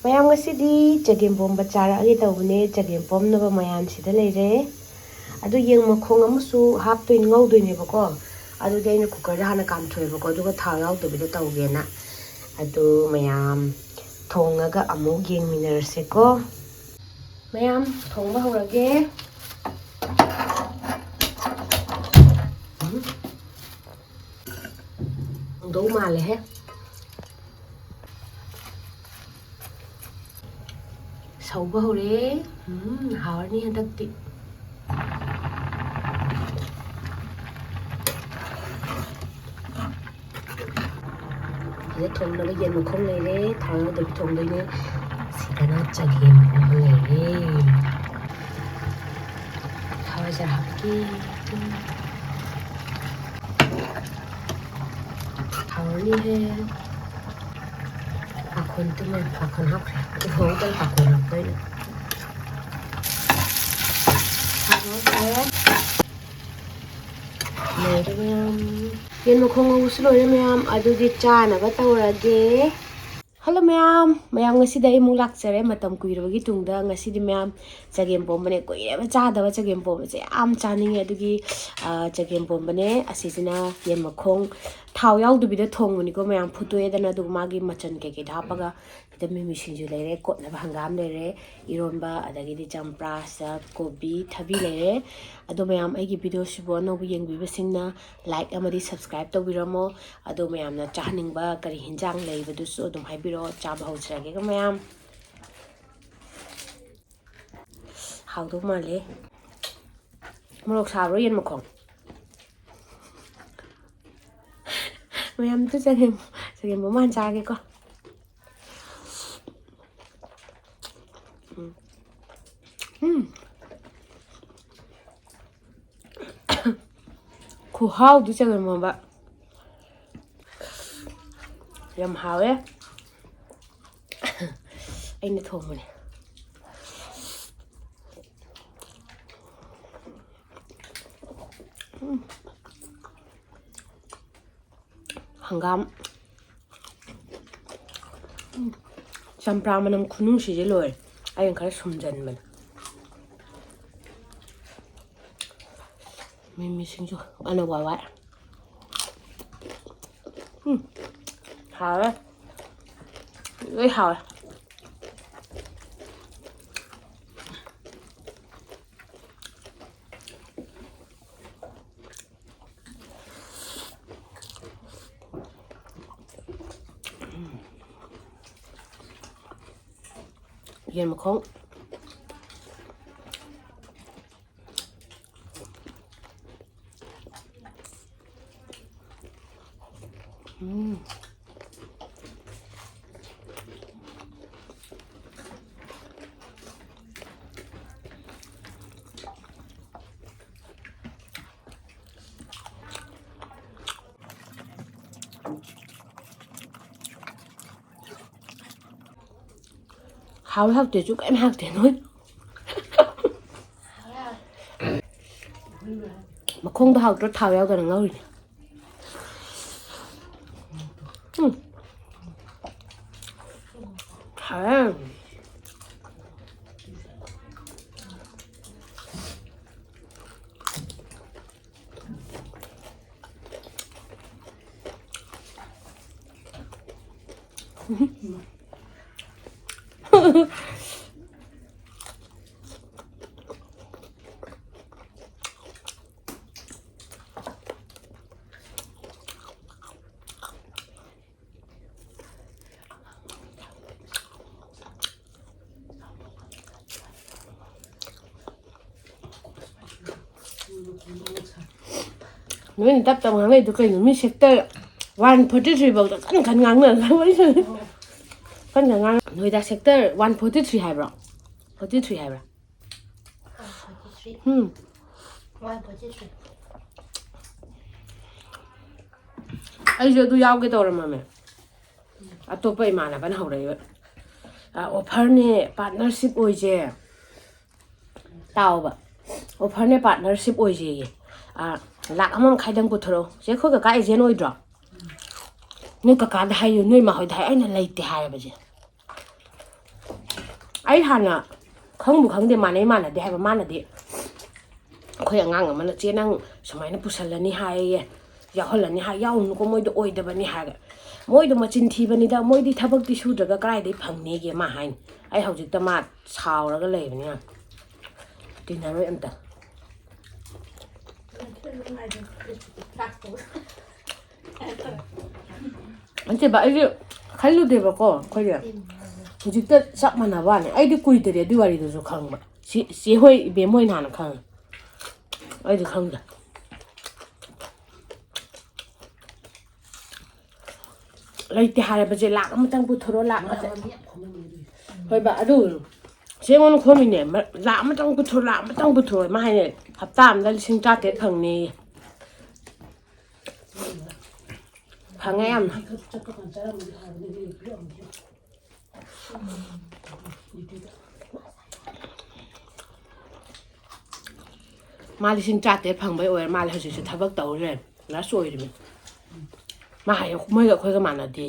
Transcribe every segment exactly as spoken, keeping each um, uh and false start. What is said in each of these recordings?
ꯃꯌꯥꯝ, ꯉꯁꯤꯗꯤ ꯆꯒꯦꯝ ꯄꯣꯝꯕ ꯆꯥꯔꯛꯑꯒꯦ ꯇꯧꯕꯅꯦ꯫ ꯆꯒꯦꯝ ꯄꯣꯝꯅꯕ ꯃꯌꯥꯝ ꯁꯤꯗ ꯂꯩꯔꯦ꯫ ꯑꯗꯨ ꯌꯦꯟ ꯃꯈꯣꯡ ꯑꯃꯁꯨ ꯍꯥꯞꯇꯣꯏꯅꯤ, ꯉꯧꯗꯣꯏꯅꯦꯕꯀꯣ꯫ ꯑꯗꯨꯗꯤ ꯑꯩꯅ ꯀꯨꯀꯔꯗ ꯍꯥꯟꯅ ꯀꯥꯝꯊꯣꯛꯑꯦꯕꯀꯣ, ꯑꯗꯨꯒ ꯊꯥꯎ ꯌꯥꯎꯗꯕꯤꯗ ꯇꯧꯒꯦꯅ꯫ ꯑꯗꯨ ꯃꯌꯥꯝ ꯊꯣꯡꯉꯒ ꯑꯃꯨꯛ ꯌꯦꯡꯃꯤꯟꯅꯔꯁꯦꯀꯣ꯫ ꯃꯌꯥꯝ, ꯊꯣꯡꯕ ꯍꯧꯔꯒꯦ꯫ ꯎꯝ꯫ ꯍꯥꯎꯗꯧ ꯃꯥꯜꯂꯦꯍꯦ꯫ ꯁꯧꯕ ꯍꯧꯔꯦ꯫ ꯎꯝ, ꯍꯥꯎꯔꯅꯤ ꯍꯟꯗꯛꯇꯤ꯫ ꯁꯤꯗ ꯊꯣꯡꯅꯕ ꯌꯦꯟ ꯃꯈꯣꯡ ꯂꯩꯔꯦ, ꯊꯥꯎ ꯌꯥꯎꯗꯕꯤ ꯊꯣꯡꯗꯣꯏꯅꯦ꯫ ꯁꯤꯗꯅ ꯆꯒꯦꯝ ꯑꯃ ꯂꯩꯔꯦ꯫ ꯍꯋꯥꯏꯖꯥꯔ ꯍꯥꯞꯀꯦ꯫ ꯍꯥꯎꯔꯅꯤꯍꯦ꯫ ꯄꯥꯈꯣꯟ ꯇꯨꯝꯃꯦ, ꯄꯥꯈꯣꯟ ꯍꯥꯞꯈ꯭ꯔꯦ꯫ ꯏꯍꯧꯗꯅ ꯄꯥꯈꯣꯟ ꯍꯥꯞꯄꯩꯅꯦ꯫ ꯍꯥꯎꯈ꯭ꯔꯦ꯫ ꯂꯣꯏꯔꯦ ꯃꯌꯥꯝ꯫ ꯌꯦꯟ ꯃꯈꯣꯡ ꯉꯧꯕꯁꯨ ꯂꯣꯏꯔꯦ ꯃꯌꯥꯝ꯫ ꯑꯗꯨꯗꯤ ꯆꯥꯅꯕ ꯇꯧꯔꯒꯦ꯫ ꯍꯜꯂꯣ ꯃꯌꯥꯝ꯫ ꯃꯌꯥꯝ, ꯉꯁꯤꯗꯤ ꯑꯩ ꯑꯃꯨꯛ ꯂꯥꯛꯆꯔꯦ꯫ ꯃꯇꯝ ꯀꯨꯏꯔꯕꯒꯤ ꯇꯨꯡꯗ ꯉꯁꯤꯗꯤ ꯃꯌꯥꯝ ꯆꯒꯦꯝ ꯄꯣꯝꯕꯅꯦ꯫ ꯀꯨꯏꯔꯦꯕ ꯆꯥꯗꯕ ꯆꯒꯦꯝ ꯄꯣꯝꯕꯁꯦ꯫ ꯌꯥꯝ ꯆꯥꯅꯤꯡꯉꯦ꯫ ꯑꯗꯨꯒꯤ, ꯑ, ꯆꯒꯦꯝ ꯄꯣꯝꯕꯅꯦ꯫ ꯑꯁꯤꯁꯤꯅ ꯌꯦꯟ ꯃꯈꯣꯡ ꯊꯥꯎ ꯌꯥꯎꯗꯕꯤꯗ ꯊꯣꯡꯕꯅꯤꯀꯣ ꯃꯌꯥꯝ꯫ ꯐꯨꯠꯇꯣꯛꯑꯦꯗꯅ, ꯑꯗꯨꯒ ꯃꯥꯒꯤ ꯃꯆꯜ ꯀꯩꯀꯩꯗꯣ ꯍꯥꯞꯄꯒ ꯁꯤꯗ ꯃꯤꯃꯤ ꯁꯤꯡꯖꯨ ꯂꯩꯔꯦ, ꯀꯣꯠꯅꯕ ꯍꯪꯒꯥꯝ ꯂꯩꯔꯦ, ꯏꯔꯣꯟꯕ, ꯑꯗꯒꯤꯗꯤ ꯆꯝꯄ꯭ꯔꯥ, ꯆꯥꯛ, ꯀꯣꯕꯤ, ꯊꯕꯤ ꯂꯩꯔꯦ꯫ ꯑꯗꯣ ꯃꯌꯥꯝ, ꯑꯩꯒꯤ ꯚꯤꯗꯤꯑꯣꯁꯤꯕꯨ ꯑꯅꯧꯕ ꯌꯦꯡꯕꯤꯕꯁꯤꯡꯅ like ꯑꯃꯗꯤ subscribe ꯇꯧꯕꯤꯔꯝꯃꯣ꯫ ꯑꯗꯣ ꯃꯌꯥꯝꯅ ꯆꯥꯍꯟꯅꯤꯡꯕ ꯀꯔꯤ ꯍꯤꯟꯖꯥꯡ ꯂꯩꯕꯗꯨꯁꯨ ꯑꯗꯨꯝ ꯍꯥꯏꯕꯤꯔꯛꯑꯣ꯫ ꯆꯥꯕ ꯍꯧꯖꯔꯒꯦꯀꯣ ꯃꯌꯥꯝ꯫ ꯍꯥꯎꯗꯧ ꯃꯥꯜꯂꯦ꯫ ꯃꯣꯔꯣꯛ ꯁꯥꯕ꯭ꯔꯣ ꯌꯦꯟ ꯃꯈꯣꯡ? ꯃꯌꯥꯝꯗꯨ ꯆꯒꯦꯝ, ꯆꯒꯦꯝ ꯄꯣꯝꯕ ꯍꯥꯟꯅ ꯆꯥꯒꯦꯀꯣ꯫ ꯎꯝ꯫ ꯎꯝ꯫ ꯈꯨꯍꯥꯎꯗꯤ ꯆꯒꯦꯝ ꯄꯣꯝꯕ꯫ ꯌꯥꯝ ꯍꯥꯎꯋꯦ꯫ ꯑꯩꯅ ꯊꯣꯡꯕꯅꯦ꯫ ꯎꯝ꯫ ꯍꯪꯒꯥꯝ꯫ ꯎꯝ꯫ ꯆꯝꯄ꯭ꯔꯥ ꯃꯅꯝ ꯈꯨꯅꯨꯡꯁꯤꯁꯦ ꯂꯣꯏꯔꯦ꯫ ꯑꯩꯅ ꯈꯔ ꯁꯨꯝꯖꯟꯕꯅꯦ꯫ ꯃꯤꯃꯤ ꯁꯤꯡꯖꯨ ꯑꯅꯧꯕ ꯋꯥꯏ꯫ ꯎꯝ꯫ ꯍꯥꯎꯋꯦ꯫ ꯂꯣꯏ ꯍꯥꯎꯋꯦ꯫ ꯌꯦꯟ ꯃꯈꯣꯡ꯫ ꯎꯝ꯫ ꯍꯥꯎꯏ ꯍꯥꯎꯇꯦꯁꯨ ꯀꯩꯝ ꯍꯥꯎꯇꯦ ꯅꯣꯏ꯫ ꯃꯈꯣꯡꯗꯣ ꯍꯥꯎꯇ꯭ꯔꯣ? ꯊꯥꯎ ꯌꯥꯎꯗꯅ ꯉꯧꯔꯤꯅꯦ꯫ ꯎꯝ꯫ ꯍꯥꯎꯋꯦ꯫ ꯅꯣꯏꯅ ꯇꯞ ꯇꯞ ꯉꯥꯡꯅꯩꯗꯣ ꯀꯩꯅꯣ? ꯃꯤ sector one forty three ꯐꯥꯎꯗ ꯀꯟ ꯀꯟ ꯉꯥꯡꯅꯔꯒ ꯋꯥꯔꯤ ꯁꯥꯟꯅꯩ꯫ ꯀꯟ ꯀꯟ ꯉꯥꯡ-, ꯅꯣꯏꯗ sector one forty three ꯍꯥꯏꯕ꯭ꯔꯣ? Forty three ꯍꯥꯏꯕ꯭ꯔꯥ? ꯎꯝ꯫ ꯑꯩꯁꯨ ꯑꯗꯨ ꯌꯥꯎꯒꯦ ꯇꯧꯔꯝꯃꯝꯃꯦ꯫ ꯑꯇꯣꯞꯄ ꯏꯃꯥꯟꯅꯕꯅ ꯍꯧꯔꯛꯏꯕ꯫ ꯑ, offerꯅꯦ, partnership ꯑꯣꯏꯁꯦ꯫ ꯇꯥꯎꯕ꯫ Offerꯅꯦ, partnership ꯑꯣꯏꯁꯦꯌꯦ꯫ ꯑ, ꯂꯥꯛ ꯑꯃ ꯃꯈꯥꯏꯗꯪ ꯄꯨꯊꯣꯔꯛꯑꯣ꯫ ꯆꯦ, ꯑꯩꯈꯣꯏ ꯀꯀꯥ agent ꯑꯣꯏꯗ꯭ꯔꯣ? ꯅꯣꯏ ꯀꯀꯥꯗ ꯍꯥꯏꯌꯨ, ꯅꯣꯏ ꯃꯥꯍꯣꯏꯗ ꯍꯥꯏꯌꯨ, ꯑꯩꯅ ꯂꯩꯇꯦ ꯍꯥꯏꯔꯕꯁꯦ꯫ ꯑꯩ ꯍꯥꯟꯅ ꯈꯪꯕꯨ ꯈꯪꯗꯦ, ꯃꯥꯟꯅꯩ ꯃꯥꯟꯅꯗꯦ ꯍꯥꯏꯕ꯫ ꯃꯥꯅꯗꯤ ꯑꯩꯈꯣꯏ ꯑꯉꯥꯡ ꯑꯃꯅ, "ꯆꯦ, ꯅꯪ ꯁꯨꯃꯥꯏꯅ ꯄꯨꯁꯜꯂꯅꯤ ꯍꯥꯏꯌꯦ, ꯌꯥꯎꯍꯜꯂꯅꯤ ꯍꯥꯏ, ꯌꯥꯎꯔꯨꯅꯨꯀꯣ, ꯃꯣꯏꯗꯣ ꯑꯣꯏꯗꯕꯅꯤ" ꯍꯥꯏꯔꯒ꯫ "ꯃꯣꯏꯗꯣ ꯃꯆꯤꯟ ꯊꯤꯕꯅꯤꯗ, ꯃꯣꯏꯗꯤ ꯊꯕꯛꯇꯤ ꯁꯨꯗ꯭ꯔꯒ ꯀꯗꯥꯏꯗꯒꯤ ꯐꯪꯅꯤꯒꯦ?" ꯃꯥ ꯍꯥꯏꯅꯤ꯫ ꯑꯩ ꯍꯧꯖꯤꯛꯇ ꯃꯥ ꯁꯥꯎꯔꯒ ꯂꯩꯕꯅꯤ ꯌꯥꯝ꯫ ꯇꯤꯟꯅꯔꯣꯏ ꯑꯝꯇ꯫ ꯅꯠꯇꯦꯕ, ꯑꯩꯁꯦ ꯈꯜꯂꯨꯗꯦꯕꯀꯣ ꯑꯩꯈꯣꯏꯁꯦ꯫ ꯍꯧꯖꯤꯛꯇ ꯆꯞ ꯃꯥꯟꯅꯕ ꯋꯥꯅꯤ꯫ ꯑꯩꯗꯤ ꯀꯨꯏꯗꯔꯤ ꯑꯗꯨꯏ ꯋꯥꯔꯤꯗꯨꯁꯨ ꯈꯪꯕ꯫ ꯁꯤ ꯆꯦ ꯍꯣꯏ, ꯏꯕꯦꯝ ꯍꯣꯏꯅ ꯍꯥꯟꯅ ꯈꯪꯉꯦ꯫ ꯑꯩꯗꯤ ꯈꯪꯗꯦ꯫ ꯂꯩꯇꯦ ꯍꯥꯏꯔꯕꯁꯦ, "ꯂꯥꯛ ꯑꯃꯇꯪ ꯄꯨꯊꯣꯔꯛꯑꯣ, ꯂꯥꯛ ꯑꯃꯇꯪ"꯫ ꯍꯣꯏꯕ, ꯑꯗꯨ ꯆꯦ ꯑꯩꯉꯣꯟꯗ ꯈꯣꯝꯃꯤꯅꯦ, ꯃ-, "ꯂꯥꯛ ꯑꯃꯇꯪ ꯄꯨꯊꯣꯔꯛꯑꯣ, ꯂꯥꯛ ꯑꯃꯇꯪ ꯄꯨꯊꯣꯔꯛꯑꯣ", ꯃꯥ ꯍꯥꯏꯅꯦ꯫ ꯍꯞꯇꯥ ꯑꯃꯗ ꯂꯤꯁꯤꯡ ꯇꯔꯥꯇꯔꯦꯠ ꯐꯪꯅꯦꯌꯦ꯫ ꯐꯪꯉꯦ ꯌꯥꯝꯅ꯫ ꯃꯥ ꯂꯤꯁꯤꯡ ꯇꯔꯥꯇꯔꯦꯠ ꯐꯪꯕꯩ ꯑꯣꯏꯔ ꯃꯥꯜꯂꯦ ꯍꯧꯖꯤꯛꯁꯦ ꯊꯕꯛ ꯇꯧ ꯂꯩꯔꯦ꯫ ꯅꯔꯁ ꯑꯣꯏꯔꯤꯕꯅꯤ꯫ ꯃꯥ ꯍꯥꯏꯌꯦ, "ꯃꯣꯏꯒ ꯑꯩꯈꯣꯏꯒ ꯃꯥꯟꯅꯗꯦ"꯫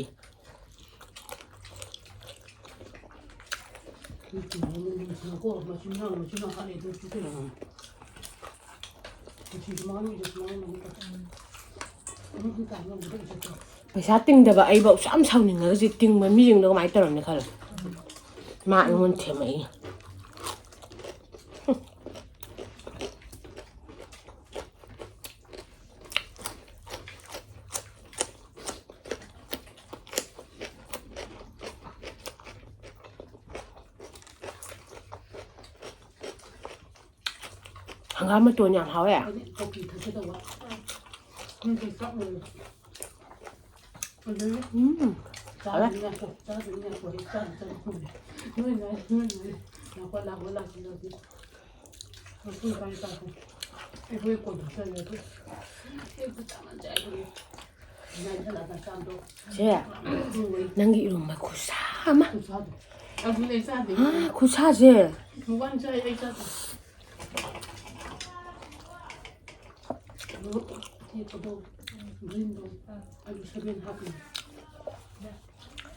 ꯎꯝ꯫ ꯄꯩꯁꯥ ꯇꯤꯡꯗꯕ ꯑꯩꯐꯧ ꯌꯥꯝ ꯁꯥꯎꯅꯤꯡꯉꯒ ꯍꯧꯖꯤꯛ ꯇꯤꯡꯕ ꯃꯤꯁꯤꯡꯗꯣ ꯀꯃꯥꯏꯅ ꯇꯧꯔꯝꯅꯤ ꯈꯜꯂꯣ꯫ ꯃꯥ ꯑꯩꯉꯣꯟꯗ ꯊꯦꯝꯃꯛꯏ꯫ ꯍꯪꯒꯥꯝ ꯃꯇꯣꯟ ꯌꯥꯝ ꯍꯥꯎꯋꯦ꯫ ꯑꯩꯗꯤ ꯀꯣꯐꯤ ꯊꯛꯀꯦ ꯇꯧꯕ꯫ ꯅꯣꯏꯗꯤ ꯆꯥꯛ ꯂꯣꯏꯔꯦ꯫ ꯑꯗꯨꯗꯤ ꯎꯝ꯫ ꯍꯥꯎꯋꯦ꯫ ꯆꯥꯗꯣꯏꯅꯦ, ꯆꯥꯗꯣꯏꯅꯦ, ꯆꯥꯗꯣꯏꯅꯦ꯫ ꯅꯣꯏ ꯅꯣꯏ, ꯅꯣꯏ ꯅꯣꯏ꯫ ꯂꯥꯛꯄ, ꯂꯥꯛꯄ, ꯂꯥꯛꯄ, ꯂꯥꯛꯄ꯫ ꯃꯄꯨꯡ ꯐꯥꯅ ꯆꯥꯊꯣꯛ꯫ ꯑꯩꯈꯣꯏ ꯀꯣꯟ ꯊꯣꯛꯆꯔꯦ ꯑꯗꯨ꯫ ꯑꯩ ꯈꯨꯠ ꯆꯥꯃꯟꯖꯩ ꯑꯩꯈꯣꯏꯒꯤ꯫ ꯉꯥꯏ ꯆꯠꯂꯒ ꯆꯥꯕꯗꯣ꯫ ꯆꯦ, ꯎꯝ꯫ ꯅꯪꯒꯤ ꯏꯔꯣꯝꯕ ꯈꯨꯠꯁꯥ ꯑꯃ꯫ ꯈꯨꯠꯁꯥꯗꯣ꯫ ꯑꯗꯨꯅꯦ ꯆꯥꯗꯦ꯫ ꯑꯥ, ꯈꯨꯠꯁꯥꯁꯦ꯫ ꯃꯕꯥꯅꯤ ꯆꯥꯏ, ꯑꯩ ꯆꯥꯗꯦ꯫ ꯑꯗꯨ ꯑꯇꯦꯛꯄꯗꯣ, greenꯗꯣ, ꯑꯗꯨ seven ꯍꯥꯞꯄꯤꯅꯦ꯫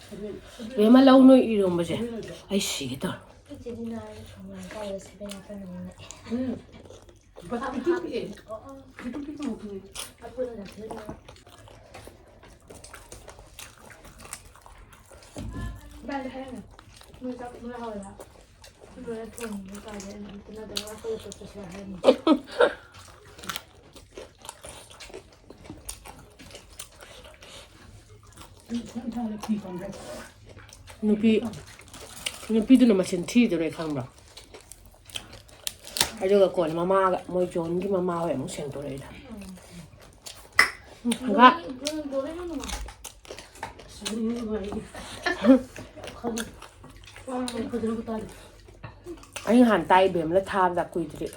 Seven꯫ ꯕꯦꯝꯃ, ꯂꯧ ꯅꯣꯏ ꯏꯔꯣꯝꯕꯁꯦ꯫ Seven ꯑꯣꯏꯕ꯭ꯔꯣ? ꯑꯩ ꯁꯤꯒꯦ ꯇꯧꯔꯦ꯫ ꯑꯩꯈꯣꯏ ꯆꯦꯗꯤ ꯅꯍꯥꯟ ꯁꯣꯃꯣꯂꯥ ꯀꯥꯏꯗ ꯁꯤꯕ ꯌꯥꯝ ꯀꯟꯅ ꯅꯤꯡꯉꯛꯑꯦ꯫ ꯎꯝ꯫ ꯕꯁ ꯄꯤꯛꯇ꯭ꯔꯨ ꯄꯤꯛꯑꯦ꯫ ꯑꯣ, ꯑꯣ꯫ ꯄꯤꯛꯇ꯭ꯔꯨ ꯄꯤꯛꯇ꯭ꯔꯨ ꯉꯥꯛꯇꯅꯦ꯫ ꯑꯗꯨꯅ ꯅꯛꯁꯤꯜꯂꯦ꯫ ꯏꯕꯥꯅꯤꯗ ꯍꯥꯏꯔꯝꯃꯦ꯫ ꯅꯣꯏ ꯆꯥꯛ ꯊꯣꯡꯕ ꯍꯧꯔꯦ ꯍꯥꯏ꯫ ꯂꯣꯏꯔ ꯊꯣꯡꯉꯦ ꯀꯥꯏꯗ ꯑꯩꯅ ꯇꯨꯅꯗꯅ ꯑꯩꯈꯣꯏꯗ ꯆꯠꯄꯁꯨ ꯍꯥꯏꯔꯝꯃꯦ꯫ ꯅꯨꯄꯤ, ꯅꯨꯄꯤꯗꯨꯅ ꯃꯆꯤꯟ ꯊꯤꯗꯨꯅ ꯈꯪꯕ꯭ꯔꯥ? ꯑꯗꯨꯒ ꯀꯣꯟꯅ ꯃꯃꯥꯒ, ꯃꯣꯏ ꯖꯣꯟꯒꯤ ꯃꯃꯥ ꯍꯣꯏ ꯑꯃꯨꯛ ꯁꯦꯡꯗꯣꯔꯛꯏꯗ꯫ ꯎꯝ, ꯍꯪꯒꯥ-, ꯑꯩ ꯅꯍꯥꯟ ꯇꯥꯏ, ꯏꯕꯦꯝꯃꯅ ꯊꯥꯕꯗ ꯀꯨꯏꯗ꯭ꯔꯤ꯫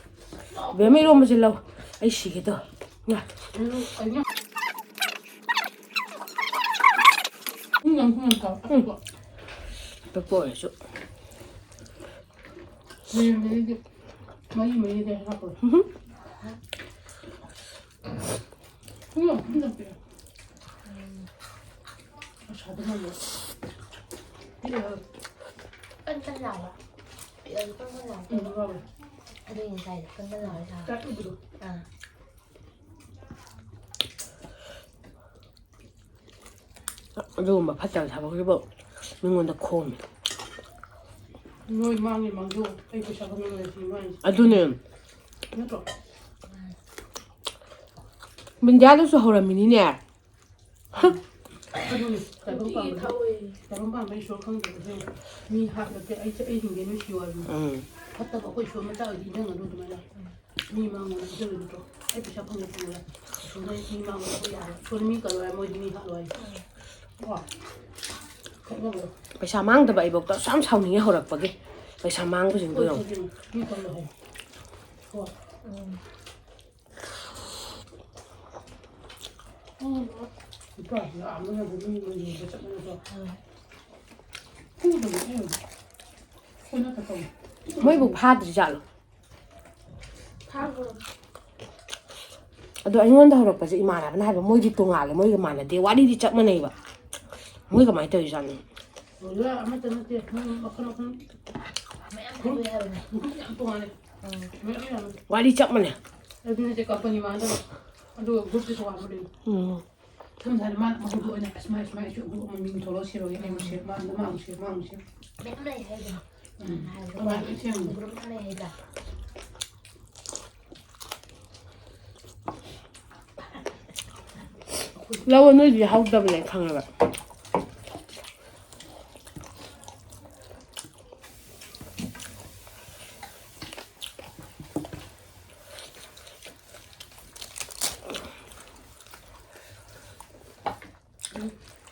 ꯏꯕꯦꯝꯃ, ꯏꯔꯣꯝꯕꯁꯦ ꯂꯧ꯫ ꯑꯩ ꯁꯤꯒꯦ ꯇꯧꯋꯦ꯫ ꯉꯥ꯫ ꯎꯝ꯫ ꯑꯄꯤꯛꯄ ꯑꯣꯏꯔꯁꯨ꯫ ꯃꯔꯤ ꯃꯔꯤꯗꯤ ꯍꯥꯞꯄꯣ꯫ ꯎꯝ꯫ ꯎꯝ, ꯎꯝ, ꯅꯠꯇꯦ꯫ ꯑꯁꯥꯕ ꯃꯥꯜꯂꯦ꯫ ꯄꯤꯛꯑꯦ꯫ ꯀꯟ ꯀꯟ ꯂꯥꯎꯕ꯫ ꯄꯤꯛꯑꯁꯨ ꯀꯟ ꯀꯟ ꯂꯥꯎꯕ꯫ ꯎꯝ, ꯂꯥꯎꯋꯦ꯫ ꯑꯗꯨꯒꯤ ꯉꯁꯥꯏꯗꯣ ꯀꯟ ꯀꯟ ꯂꯥꯎꯋꯦ ꯁꯥꯕ꯫ ꯆꯥꯛ ꯎꯕꯗꯣ꯫ ꯑꯥ꯫ ꯑꯗꯨꯒꯨꯝꯕ ꯐꯠꯇꯕ ꯊꯕꯛꯁꯤꯐꯥꯎ ꯃꯤꯉꯣꯟꯗ ꯈꯣꯝꯃꯤ꯫ ꯅꯣꯏ ꯃꯥꯡꯉꯤ ꯃꯥꯡꯖꯧ, ꯑꯩ ꯄꯩꯁꯥ ꯐꯪꯉꯔꯣꯏ ꯁꯤꯅꯤ ꯃꯥ ꯍꯥꯏꯁꯦ꯫ ꯑꯗꯨꯅꯦ꯫ ꯅꯠꯇ꯭ꯔꯣ? ꯕꯤꯟꯗꯤꯌꯥꯗꯨꯁꯨ ꯍꯧꯔꯝꯃꯤꯅꯤꯅꯦ꯫ ꯑꯗꯨꯅꯦ, ꯇꯥꯏꯕꯪ ꯄꯥꯟꯕꯗꯤ, ꯇꯥꯏꯕꯪ ꯄꯥꯟꯕ ꯏꯁꯣꯔ ꯈꯪꯗꯕꯁꯦ ꯃꯤ ꯍꯥꯠꯂꯗꯤ ꯑꯩ, ꯑꯩ ꯍꯤꯡꯒꯦ ꯅꯣꯏ ꯁꯤꯌꯣ ꯍꯥꯏꯕꯅꯤ꯫ ꯎꯝ꯫ ꯐꯠꯇꯕ ꯑꯩꯈꯣꯏ ꯏꯁꯣꯔ ꯃꯆꯥ ꯑꯣꯏꯗꯤ ꯏꯟꯖꯟꯒꯅꯨ ꯑꯗꯨꯃꯥꯏꯅ꯫ ꯃꯤ ꯃꯥꯡꯉꯣ ꯅꯪ ꯏꯟꯖꯜꯂꯨ ꯅꯠꯇ꯭ꯔꯣ? ꯑꯩ ꯄꯩꯁꯥ ꯐꯪꯕ ꯐꯪꯉꯣꯏ꯫ ꯏꯁꯣꯔꯅ ꯃꯤ ꯃꯥꯡꯉꯣ ꯍꯥꯏꯕ ꯌꯥꯔꯣꯏ꯫ ꯏꯁꯣꯔꯅ ꯃꯤ ꯀꯜꯂꯣ ꯍꯥꯏ, ꯃꯣꯏꯗꯤ ꯃꯤ ꯍꯥꯠꯂꯣ ꯍꯥꯏ꯫ ꯀꯣ? ꯈꯦꯠꯅꯕꯗꯣ꯫ ꯄꯩꯁꯥ ꯃꯥꯡꯗꯕ ꯑꯩꯕꯣꯛꯇ ꯑꯁꯨꯛ ꯌꯥꯝ ꯁꯥꯎꯅꯤꯡꯉꯦ ꯍꯧꯔꯛꯄꯒꯤ꯫ ꯄꯩꯁꯥ ꯃꯥꯡꯕꯁꯤꯡꯗꯣ ꯌꯦꯡꯉꯣ꯫ ꯃꯤ ꯀꯜꯂꯣ ꯍꯥꯏ꯫ ꯀꯣ? ꯎꯝ꯫ ꯃꯣꯏꯕꯨ ꯐꯥꯗ꯭ꯔꯤꯖꯥꯠꯂꯣ? ꯑꯗꯣ ꯑꯩꯉꯣꯟꯗ ꯍꯧꯔꯛꯄꯁꯦ ꯏꯃꯥꯟꯅꯕꯅ ꯍꯥꯏꯕ, ꯃꯣꯏꯗꯤ ꯇꯣꯉꯥꯜꯂꯦ, ꯃꯣꯏꯒ ꯃꯥꯟꯅꯗꯦ, ꯋꯥꯔꯤꯗꯤ ꯆꯞ ꯃꯥꯟꯅꯩꯕ, ꯃꯣꯏ ꯀꯃꯥꯏꯅ ꯇꯧꯔꯤꯖꯥꯠꯅꯣ? ꯑꯃꯠꯇ ꯅꯠꯇꯦ, ꯃꯣꯏ ꯃꯈꯜ ꯃꯈꯜ꯫ ꯃꯌꯥꯝ ꯊꯥꯗꯣꯛꯑꯦ ꯍꯥꯏꯕꯅꯦ꯫ ꯒ꯭ꯔꯨꯞ ꯌꯥꯝ ꯇꯣꯉꯥꯟꯅ ꯂꯩ꯫ ꯎꯝ꯫ ꯃꯌꯥꯝ ꯌꯥꯝꯃꯦ꯫ ꯋꯥꯔꯤ ꯆꯞ ꯃꯥꯟꯅꯩ꯫ ꯑꯗꯨꯅ ꯆꯦ ꯀꯝꯄꯅꯤ ꯃꯥꯟꯅꯗꯕ꯫ ꯑꯗꯨꯒ ꯒ꯭ꯔꯨꯞꯇꯤ ꯇꯣꯉꯥꯟꯕ ꯂꯩ꯫ ꯎꯝ꯫ ꯁꯝꯅ ꯍꯥꯏꯔꯕꯗ ꯃꯥꯅ ꯃꯍꯨꯠ ꯑꯣꯏꯅ ꯑꯁ ꯃꯥꯏ ꯁꯨꯃꯥꯏꯅ ꯁꯨ ꯒ꯭ꯔꯨꯞ ꯑꯃ ꯃꯤꯡ ꯊꯣꯛꯂꯒ ꯁꯦꯝꯃꯒꯦ, ꯑꯩ ꯑꯃꯨꯛ ꯁꯦꯝ, ꯃꯥ ꯑꯃꯨꯛ ꯁꯦꯝ, ꯃꯥ ꯑꯃꯨꯛ ꯁꯦꯝ꯫ ꯃꯌꯥꯝ ꯂꯩ ꯍꯥꯏꯗꯣ꯫ ꯎꯝ꯫ ꯍꯥꯏꯕꯗꯤ ꯑꯗꯨꯃꯥꯏꯅ ꯂꯣꯏ ꯁꯦꯝꯃꯤ꯫ ꯒ꯭ꯔꯨꯞ ꯑꯃ ꯂꯩ ꯍꯥꯏꯗ꯫ ꯂꯧ ꯅꯣꯏꯗꯤ ꯍꯧꯗꯕꯅꯦ ꯈꯪꯉꯦꯕ꯫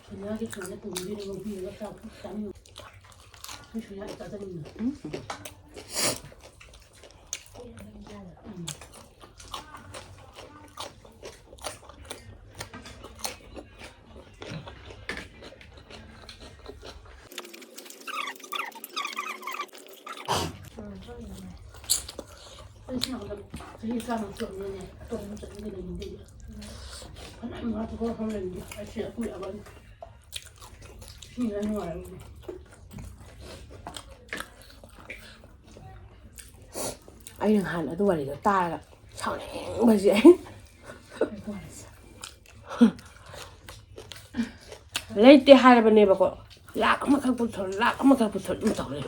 ꯁꯣꯅꯤꯌꯥꯒꯤ ꯁꯨꯃꯥꯏꯅ ꯄꯨꯕꯤꯔꯒ ꯉꯧꯕꯤꯔꯒ ꯆꯥꯎ ꯆꯥꯅꯤꯡꯉꯤ꯫ ꯑꯩꯈꯣꯏ ꯁꯣꯅꯤꯌꯥ ꯆꯥꯖꯅꯤꯡꯉꯤ꯫ ꯎꯝ꯫ ꯑꯩ ꯁꯤ ꯅꯥꯀꯟꯗ ꯆꯍꯤ ꯇꯔꯥꯃꯉꯥ ꯁꯨꯔꯕꯅꯤꯅꯅꯦ, ꯑꯇꯣꯞꯄ ꯑꯃ ꯆꯠꯅꯤꯡꯉꯦ ꯂꯩꯅꯤꯡꯗꯦ꯫ ꯐꯅꯌꯥꯝ ꯉꯥꯛꯇ ꯈꯔ ꯈꯔ ꯂꯩꯅꯤꯡꯉꯦ꯫ ꯑꯩ ꯁꯤ ꯑꯀꯨꯏ ꯑꯕꯅꯤ꯫ ꯁꯤꯅ ꯅꯨꯡꯉꯥꯏꯔꯝꯒꯅꯤ꯫ ꯑꯩꯅ ꯅꯍꯥꯟ ꯑꯗꯨ ꯋꯥꯔꯤꯗꯣ ꯇꯥꯔꯒ ꯁꯥꯎꯅꯤꯡꯕꯁꯦ ꯑꯩ꯫ ꯂꯩꯇꯦ ꯍꯥꯏꯔꯕꯅꯦꯕꯀꯣ, ꯂꯥꯛ ꯑꯃꯈꯛ ꯄꯨꯊꯣꯔꯛ, ꯂꯥꯛ ꯑꯃꯈꯛ ꯄꯨꯊꯣꯔꯛ ꯑꯗꯨꯝ ꯇꯧ ꯂꯩ꯫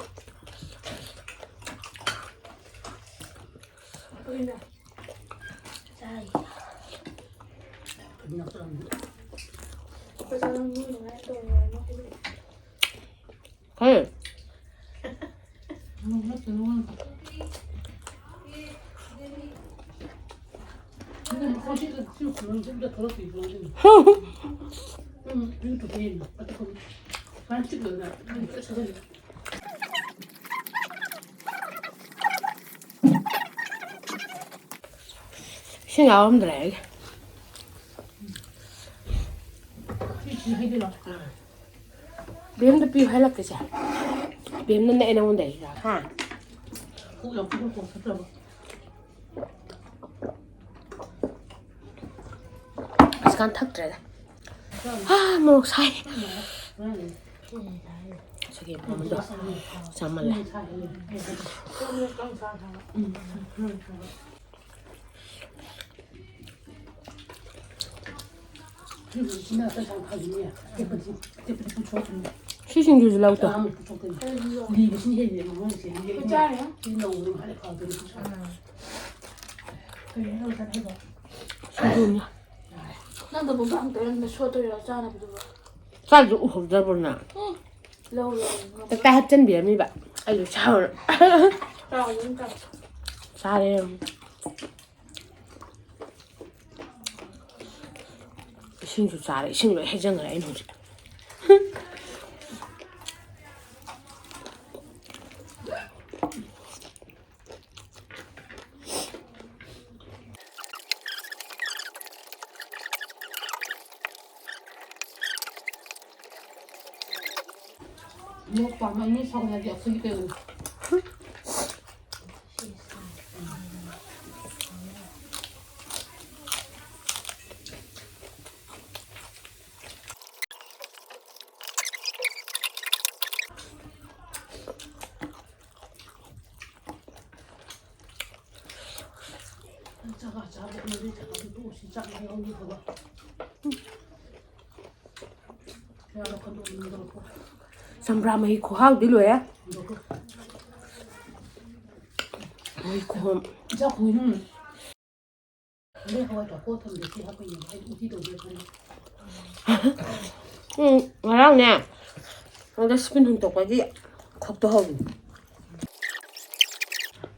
ꯀꯩ? ꯏꯁꯤꯡ ꯌꯥꯎꯔꯝꯗ꯭ꯔꯦ ꯑꯩꯒꯤ꯫ ꯕꯦꯝꯗ ꯄꯤꯌꯨ ꯍꯥꯏꯔꯛꯀꯦꯁꯦ꯫ ꯕꯦꯝꯅ ꯅꯛꯑꯦ ꯅꯉꯣꯟꯗꯩ꯫ ꯍꯥ? ꯍꯧꯖꯤꯛꯀꯥꯟ ꯊꯛꯇ꯭ꯔꯦꯗ꯫ ꯍꯥ, ꯃꯣꯔꯣꯛ ꯁꯥꯏ꯫ ꯁꯤ ꯆꯥꯃꯜꯂꯦ꯫ ꯁꯤ ꯁꯤꯡꯖꯨꯁꯨ ꯂꯧꯗꯣ꯫ ꯁꯤꯡꯖꯨꯅꯤ꯫ ꯅꯪꯗꯣ ꯃꯨꯛꯕꯥꯡ ꯇꯧꯔꯝꯗ ꯁꯣꯠꯇꯣꯏꯔꯣ ꯆꯥꯅꯕꯗꯨꯕꯣ? ꯆꯥꯛꯁꯨ ꯎꯍꯧꯗꯕ꯭ꯔꯣ ꯅꯪ? ꯎꯝ꯫ ꯂꯧꯔꯦ꯫ ꯇꯞꯇꯥꯏ ꯍꯥꯞꯆꯤꯟꯕꯤꯔꯝꯃꯤꯕ꯫ ꯑꯩꯁꯨ ꯆꯥꯎꯔ-꯫ ꯆꯥꯎꯔꯦ ꯑꯗꯨꯝ ꯆꯥꯎ꯫ ꯆꯥꯔꯦ꯫ ꯏꯁꯤꯡꯁꯨ ꯆꯥꯔꯦ꯫ ꯏꯁꯤꯡ ꯂꯣꯏ ꯍꯩꯖꯤꯟꯈ꯭ꯔꯦ ꯑꯩꯅ ꯍꯧꯖꯤꯛ꯫ ꯃꯣꯔꯣꯛ ꯄꯥꯝꯕ ꯃꯤ ꯁꯥꯎꯅꯗꯤ ꯑꯩꯈꯣꯏꯒꯤ ꯀꯩꯅꯣ꯫ ꯆꯥꯛ ꯆꯥꯕ ꯎꯅꯗꯦ, ꯆꯥꯛ ꯑꯗꯨ ꯇꯣꯛꯑꯁꯤ, ꯆꯥꯛ ꯌꯥꯎꯅꯤ ꯊꯕꯛ꯫ ꯆꯝꯄ꯭ꯔꯥ ꯃꯍꯤ ꯈꯨꯍꯥꯎꯗꯤ ꯂꯣꯏꯔꯦ꯫ ꯃꯍꯤ ꯈꯨꯍꯥꯎ꯫ ꯏꯆꯥ ꯈꯨꯍꯤ ꯅꯪ꯫ ꯍꯣꯔꯦꯟ ꯍꯋꯥꯏ ꯇꯥꯎꯊꯣꯛꯑ ꯊꯝꯒꯦ, ꯁꯤ ꯍꯥꯞꯄꯩꯅꯦ꯫ ꯑꯩ ꯎꯇꯤ ꯇꯧꯒꯦ ꯈꯜꯂꯤ꯫ ꯎꯝ, ꯉꯔꯥꯡꯅꯦ, dustbin ꯍꯨꯟꯇꯣꯛꯄꯒꯤ ꯈꯣꯛꯇꯣꯛꯍꯧꯕꯅꯤ꯫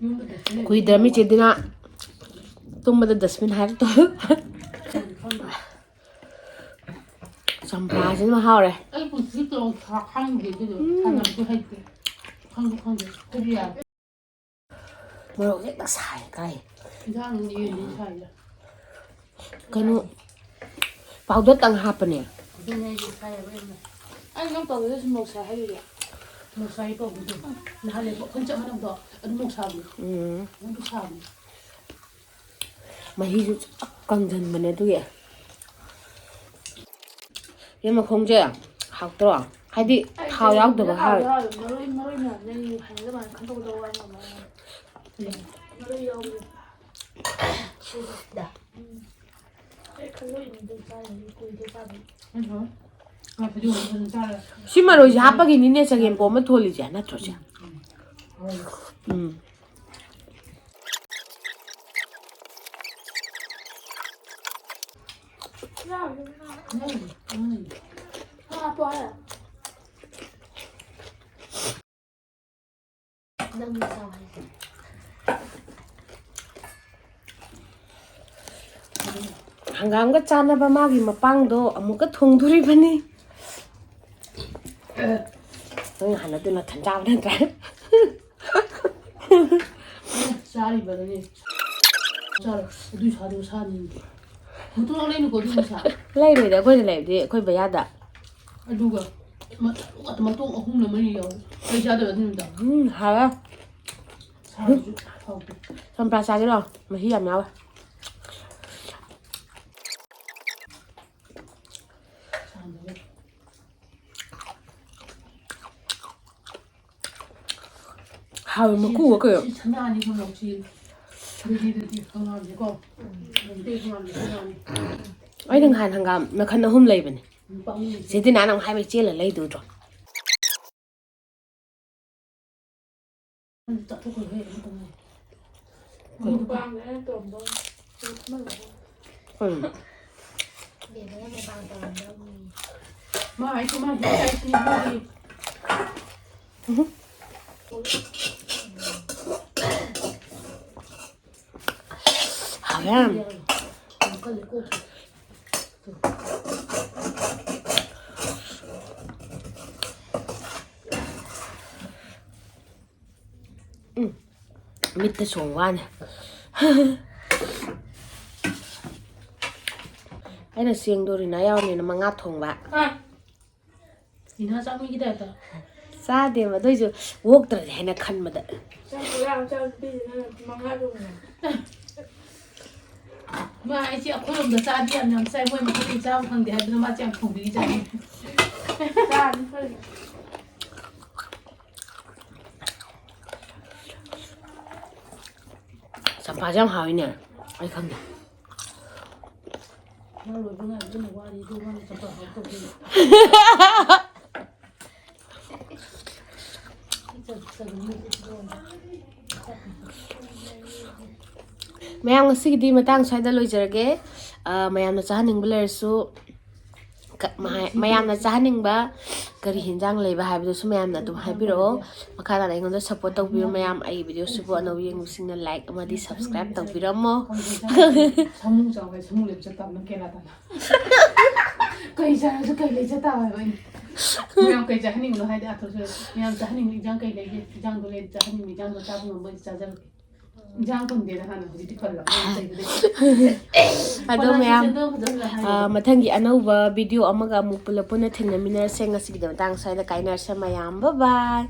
ꯌꯨꯝꯗ dustbin ꯂꯩꯕ ꯀꯨꯏꯗ꯭ꯔꯃꯤ ꯆꯦ ꯗꯤꯅꯥ꯫ ꯇꯨꯝꯕꯗ dustbin ꯍꯥꯏꯔꯛꯇꯣ꯫ ꯈꯪꯗꯦ꯫ ꯆꯝꯄ꯭ꯔꯥꯁꯤꯅ ꯃꯍꯥꯎꯔꯦ꯫ ꯑꯩ ꯄꯨꯟꯁꯤ ꯇꯣꯡ ꯊꯥ ꯈꯪꯗꯦ ꯑꯗꯨꯗꯣ꯫ ꯎꯝ꯫ ꯁꯥꯟꯅꯕꯁꯨ ꯍꯩꯇꯦ꯫ ꯈꯪꯁꯨ ꯈꯪꯗꯦ꯫ ꯑꯩꯈꯣꯏꯗꯤ ꯌꯥꯗꯦ꯫ ꯃꯣꯔꯣꯛ ꯍꯦꯛꯇ ꯁꯥꯏ ꯀꯥꯏ꯫ ꯏꯟꯖꯥꯡ ꯌꯦꯟꯅꯤ ꯁꯥꯏꯁꯦ꯫ ꯀꯩꯅꯣ, powder ꯇꯪ ꯍꯥꯞꯄꯅꯦ꯫ ꯑꯗꯨꯅꯦ ꯑꯩꯁꯦ ꯁꯥꯏꯌꯦꯕ ꯌꯥꯝꯅ꯫ ꯑꯩ ꯅꯪ powder ꯁꯨ ꯃꯣꯔꯣꯛ ꯁꯥꯏ ꯍꯥꯏꯔꯤꯁꯦ꯫ ꯃꯣꯔꯣꯛ ꯁꯥꯏ powder ꯗꯣ꯫ ꯅꯍꯥꯟ ꯂꯩꯕ ꯑꯩꯈꯣꯏ ꯆꯞ ꯃꯥꯟꯅꯕꯗꯣ ꯑꯗꯨ ꯃꯣꯔꯣꯛ ꯁꯥꯕꯅꯦ꯫ ꯎꯝ꯫ ꯑꯗꯨ ꯁꯥꯕꯅꯦ꯫ ꯃꯍꯤꯁꯨ ꯆꯞ ꯀꯪꯁꯤꯟꯕꯅꯦ ꯑꯗꯨꯒꯤ꯫ ꯌꯦꯟ ꯃꯈꯣꯡꯁꯦ ꯍꯥꯎꯇ꯭ꯔꯣ? ꯍꯥꯏꯗꯤ ꯊꯥꯎ ꯌꯥꯎꯗꯕ ꯍꯥꯎꯋꯦ꯫ ꯃꯔꯣꯏ, ꯃꯔꯣꯏ ꯃꯌꯥꯝꯅ ꯑꯩ ꯍꯩꯅꯗꯕ ꯈꯟꯗꯣꯛꯀꯗꯧꯕ ꯋꯥ ꯃꯌꯥꯝ꯫ ꯃꯔꯣꯏ ꯌꯥꯎꯕ꯫ ꯑꯩ ꯈꯜꯂꯨꯏꯅꯦ ꯑꯗꯨ ꯆꯥꯔꯤꯅꯤ, ꯀꯨꯏꯗꯦ ꯆꯥꯗꯕ꯫ ꯁꯤ ꯃꯔꯣꯏꯁꯦ ꯍꯥꯞꯄꯒꯤꯅꯤꯅꯦ ꯆꯒꯦꯝ ꯄꯣꯝꯕ ꯊꯣꯜꯂꯤꯁꯦ, ꯅꯠꯇ꯭ꯔꯣ ꯁꯦ? ꯎꯝ꯫ ꯍꯥꯞꯄꯣ ꯍꯥꯏꯔꯣ? ꯅꯪꯅ ꯆꯥꯎ ꯍꯥꯏꯁꯦ꯫ ꯍꯪꯒꯥꯝꯒ ꯆꯥꯟꯅꯕ ꯃꯥꯒꯤ ꯃꯄꯥꯡꯗꯣ ꯑꯃꯨꯛꯀ ꯊꯣꯡꯗꯣꯔꯤꯕꯅꯤ꯫ ꯅꯪ ꯍꯥꯟꯅ ꯑꯗꯨ ꯅꯊꯟ ꯆꯥꯕ ꯅꯠꯇ꯭ꯔꯥ? ꯆꯥꯔꯤꯕꯅꯤꯅꯦ꯫ ꯆꯥꯔꯣ꯫ ꯑꯗꯨꯏ ꯁꯥꯗꯣ ꯁꯥꯅꯤ꯫ ꯃꯇꯣꯡ ꯂꯩꯅꯨꯀꯣ ꯑꯗꯨꯒꯤ ꯃꯁꯥ꯫ ꯂꯩꯔꯣꯏꯗ, ꯑꯩꯈꯣꯏꯅ ꯂꯩꯕꯗꯤ ꯑꯩꯈꯣꯏ ꯕꯌꯥꯗ꯫ ꯑꯗꯨꯒ ꯃ-, ꯃꯇꯣꯡ ꯑꯍꯨꯝꯂ ꯃꯔꯤ ꯌꯥꯎꯋꯦ꯫ ꯑꯩ ꯆꯥꯗꯕ ꯑꯗꯨ ꯅꯨꯃꯤꯗꯥꯡ꯫ ꯎꯝ, ꯍꯥꯎꯋꯦ꯫ ꯁꯥꯗꯨꯁꯨ ꯍꯥꯎꯇꯦ꯫ ꯆꯝꯄ꯭ꯔꯥ ꯆꯥꯒꯦꯔꯣ? ꯃꯍꯤ ꯌꯥꯝ ꯌꯥꯎꯋꯦ꯫ ꯁꯥꯗꯨꯒ꯫ ꯍꯥꯎꯋꯦ, ꯃꯀꯨꯒ ꯀꯩꯒ꯫ ꯁꯤ ꯁꯅꯥꯅꯤ ꯈꯪꯉꯕ ꯁꯤ꯫ ꯗꯦꯜꯂꯤꯗꯗꯤ ꯍꯪꯒꯥꯝꯁꯦꯀꯣ꯫ ꯃꯩꯇꯩ ꯍꯪꯒꯥꯝꯁꯦ ꯁꯅꯥꯅꯤ꯫ ꯑꯩꯅ ꯅꯍꯥꯟ ꯍꯪꯒꯥꯝ ꯃꯈꯜ ꯑꯍꯨꯝ ꯂꯩꯕꯅꯦ꯫ ꯅꯨꯄꯥ ꯑꯍꯨꯝ ꯂꯩ꯫ ꯆꯦ ꯇꯤꯅꯥꯅ ꯑꯃꯨꯛ ꯍꯥꯏꯕ ꯏꯆꯦꯜꯂ ꯂꯩꯗꯨꯗ꯭ꯔꯣ? ꯆꯥꯊꯣꯛꯈ꯭ꯔꯣꯍꯦ, ꯑꯃꯇꯪ ꯉꯥꯏ꯫ ꯃꯨꯛꯕꯥꯡꯗ ꯑꯩꯅ ꯇꯣꯝꯕ ꯀꯩꯅꯣ? ꯕꯦꯝꯃꯅ ꯃꯨꯛꯕꯥꯡ ꯇꯧꯔꯝꯗꯧꯅꯤ꯫ ꯃꯥ ꯍꯥꯏꯁꯦ ꯃꯥ ꯍꯦꯛ ꯍꯥꯏꯁꯤꯅꯤ ꯃꯥꯒꯤ꯫ ꯍꯥꯎꯋꯦ ꯌꯥꯝ꯫ ꯎꯝ, ꯃꯤꯠꯇ ꯁꯣꯡ ꯋꯥꯅꯦ꯫ ꯑꯩꯅ ꯆꯦꯡꯗꯣ ꯔꯤꯅꯥ ꯌꯥꯎꯔꯅꯤꯅ ꯃꯉꯥ ꯊꯣꯡꯕ꯫ ꯏꯟꯁꯥꯡ ꯆꯥꯃꯤꯒꯤ ꯇꯥꯏꯞꯇ꯫ ꯆꯥꯗꯦꯕ, ꯑꯗꯨꯏꯁꯨ ꯑꯣꯛꯇ꯭ꯔꯗꯤ ꯍꯥꯏꯅ ꯈꯟꯕꯗ꯫ ꯆꯥꯛ ꯄꯨꯔꯥ ꯑꯃ ꯆꯥꯕ ꯅꯨꯄꯤꯁꯤꯅ ꯃꯉꯥ ꯊꯣꯡꯉꯦ꯫ ꯃꯥ ꯑꯩꯁꯦ ꯑꯩꯈꯣꯏꯔꯣꯝꯗ ꯆꯥꯗꯤ ꯌꯥꯝ ꯌꯥꯝ ꯆꯥꯏ, ꯃꯣꯏ ꯃꯐꯝꯗꯤ ꯆꯥꯕ ꯐꯪꯗꯦ ꯍꯥꯏꯗꯅ ꯃꯥꯁꯦ ꯌꯥꯝ ꯊꯣꯡꯕꯤꯔꯤꯖꯥꯠꯅꯤ꯫ ꯆꯥꯔꯗꯤ ꯐꯩ꯫ ꯃꯥꯁꯦ ꯌꯥꯝ ꯍꯥꯎꯋꯤꯅꯦ꯫ ꯑꯩ ꯈꯪꯗꯦ꯫ ꯃꯌꯥꯝ, ꯉꯁꯤꯒꯤꯗꯤ ꯃꯇꯥꯡ ꯁ꯭ꯋꯥꯏꯗ ꯂꯣꯏꯖꯔꯒꯦ꯫ ꯑ, ꯃꯌꯥꯝꯅ ꯆꯥꯍꯟꯅꯤꯡꯕ ꯂꯩꯔꯁꯨ, ꯀ-, ꯃꯍꯥꯏ-, ꯃꯌꯥꯝꯅ ꯆꯥꯍꯟꯅꯤꯡꯕ ꯀꯔꯤ ꯍꯤꯟꯖꯥꯡ ꯂꯩꯕ ꯍꯥꯏꯕꯗꯨꯁꯨ ꯃꯌꯥꯝꯅ ꯑꯗꯨꯝ ꯍꯥꯏꯕꯤꯔꯛꯑꯣ꯫ ꯃꯈꯥ ꯇꯥꯅ ꯑꯩꯉꯣꯟꯗ support ꯇꯧꯕꯤꯌꯨ ꯃꯌꯥꯝ꯫ ꯑꯩꯒꯤ videoꯁꯤꯕꯨ ꯑꯅꯧꯕ ꯌꯦꯡꯕꯁꯤꯡꯅ like ꯑꯃꯗꯤ subscribe ꯇꯧꯕꯤꯔꯝꯃꯣ꯫ ꯁꯃꯨ ꯆꯥꯎ ꯍꯥꯏ, ꯁꯃꯨ ꯂꯦꯞꯆꯠ ꯇꯥꯕꯅ ꯀꯦꯔꯥ ꯇꯥꯅ꯫ ꯀꯩ ꯆꯥꯔꯁꯨ ꯀꯩ ꯂꯩꯖ ꯇꯥꯕ ꯍꯥꯏꯕ ꯑꯩꯅ꯫ ꯃꯌꯥꯝ ꯀꯩ ꯆꯥꯍꯟꯅꯤꯡꯕꯅꯣ ꯍꯥꯏꯗꯤ ꯑꯥꯊꯣꯔꯁꯨ ꯃꯌꯥꯝ ꯆꯥꯍꯟꯅꯤꯡꯕ ꯏꯟꯖꯥꯡ ꯀꯩ ꯂꯩꯒꯦ? ꯏꯟꯖꯥꯡꯗꯣ ꯂꯩ, ꯆꯥꯍꯟꯅꯤꯡꯕ ꯏꯟꯖꯥꯡꯗꯣ ꯆꯥꯕ ꯉꯝꯕ ꯑꯣꯏꯗꯤ ꯆꯥꯖꯔꯒꯦ꯫ ꯏꯟꯖꯥꯡ ꯄꯟꯗꯦꯅ ꯍꯥꯟꯅ ꯍꯧꯖꯤꯛꯇꯤ ꯄꯜꯂꯕ ꯑꯩꯅ ꯆꯩꯕꯗꯒꯤ꯫ ꯑꯗꯣ ꯃꯌꯥꯝ, ꯐꯖꯅ ꯍꯥꯏꯌꯣ꯫ ꯑ, ꯃꯊꯪꯒꯤ ꯑꯅꯧꯕ video ꯑꯃꯒ ꯑꯃꯨꯛ ꯄꯨꯂꯞ ꯄꯨꯟꯅ ꯊꯦꯡꯅꯃꯤꯟꯅꯔꯁꯦ꯫ ꯉꯁꯤꯒꯤꯗꯤ ꯃꯇꯥꯡ ꯁ꯭ꯋꯥꯏꯗ ꯀꯥꯏꯅꯔꯁꯦ ꯃꯌꯥꯝ꯫ Bye bye꯫